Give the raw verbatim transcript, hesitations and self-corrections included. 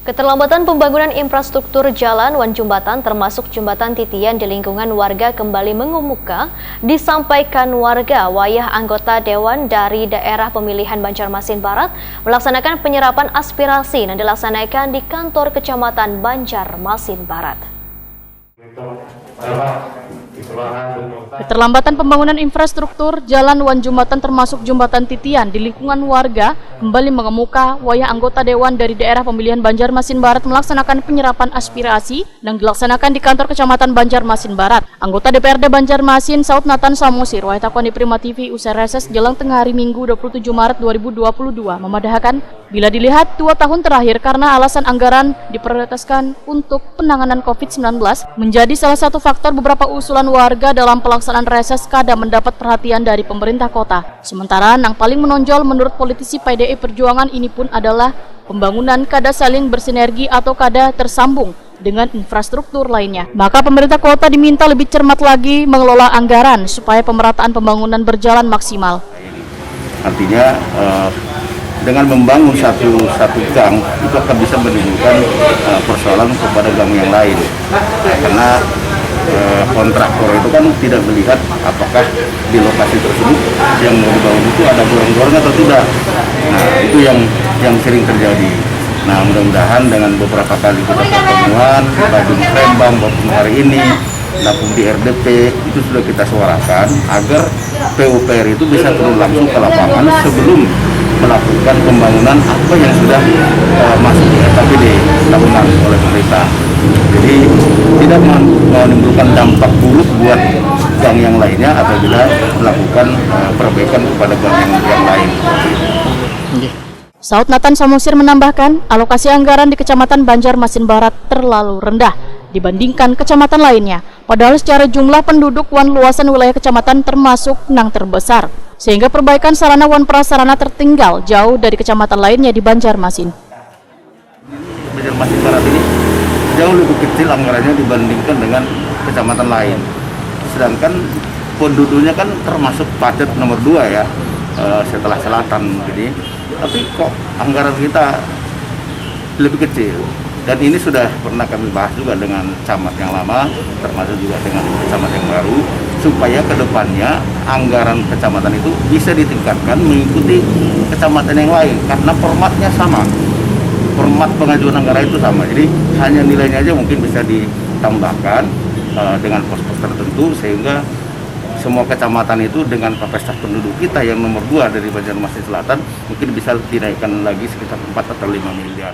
Keterlambatan pembangunan infrastruktur jalan wan jembatan, termasuk jembatan titian di lingkungan warga, kembali mengemuka, disampaikan warga wayah anggota Dewan dari Daerah Pemilihan Banjarmasin Barat melaksanakan penyerapan aspirasi yang dilaksanakan di kantor Kecamatan Banjarmasin Barat. Keterlambatan pembangunan infrastruktur, jalan wan jembatan, termasuk jembatan titian di lingkungan warga, kembali mengemuka wayah anggota Dewan dari Daerah Pemilihan Banjarmasin Barat melaksanakan penyerapan aspirasi yang dilaksanakan di kantor Kecamatan Banjarmasin Barat. Anggota D P R D Banjarmasin, Saud Nathan Samosir, wayah takoni Prima T V usai reses jelang tengah hari Minggu dua puluh tujuh Maret dua ribu dua puluh dua, memadahakan, bila dilihat dua tahun terakhir, karena alasan anggaran diprioritaskan untuk penanganan covid sembilan belas, menjadi salah satu faktor beberapa usulan warga dalam pelaksanaan reses kada mendapat perhatian dari pemerintah kota. Sementara nang paling menonjol menurut politisi P D I Perjuangan ini pun adalah pembangunan kada saling bersinergi atau kada tersambung dengan infrastruktur lainnya. Maka pemerintah kota diminta lebih cermat lagi mengelola anggaran supaya pemerataan pembangunan berjalan maksimal. Artinya eh, dengan membangun satu satu gang itu akan bisa menimbulkan eh, persoalan kepada gang yang lain karena eh, kontraktor itu kan tidak melihat apakah di lokasi tersebut yang mau dibangun itu ada gorong-gorong atau tidak. Nah, itu yang yang sering terjadi. Nah, mudah-mudahan dengan beberapa kali kita pertemuan, baik di musrembang maupun hari ini, lapung di R D P, itu sudah kita suarakan agar P U P R itu bisa turun langsung ke lapangan sebelum melakukan pembangunan apa yang sudah eh, masuk di R K P D tahunan oleh pemerintah. Jadi tidak menimbulkan dampak buruk buat gang yang lainnya apabila melakukan eh, perbaikan kepada gang yang, yang lain. Saud Nathan Samosir menambahkan, alokasi anggaran di Kecamatan Banjarmasin Barat terlalu rendah dibandingkan kecamatan lainnya, padahal secara jumlah penduduk wan luasan wilayah kecamatan termasuk nang terbesar, sehingga perbaikan sarana wan prasarana tertinggal jauh dari kecamatan lainnya di Banjarmasin. Banjarmasin Barat ini jauh lebih kecil anggarannya dibandingkan dengan kecamatan lain, sedangkan penduduknya kan termasuk padat nomor dua ya eh, setelah selatan. Jadi tapi kok anggaran kita lebih kecil. Dan ini sudah pernah kami bahas juga dengan camat yang lama, termasuk juga dengan camat yang baru, supaya kedepannya anggaran kecamatan itu bisa ditingkatkan mengikuti kecamatan yang lain karena formatnya sama, format pengajuan anggaran itu sama. Jadi hanya nilainya aja mungkin bisa ditambahkan uh, dengan pos-pos tertentu sehingga semua kecamatan itu dengan kapasitas penduduk kita yang nomor dua dari Banjarmasin Selatan mungkin bisa dinaikkan lagi sekitar empat atau lima miliar.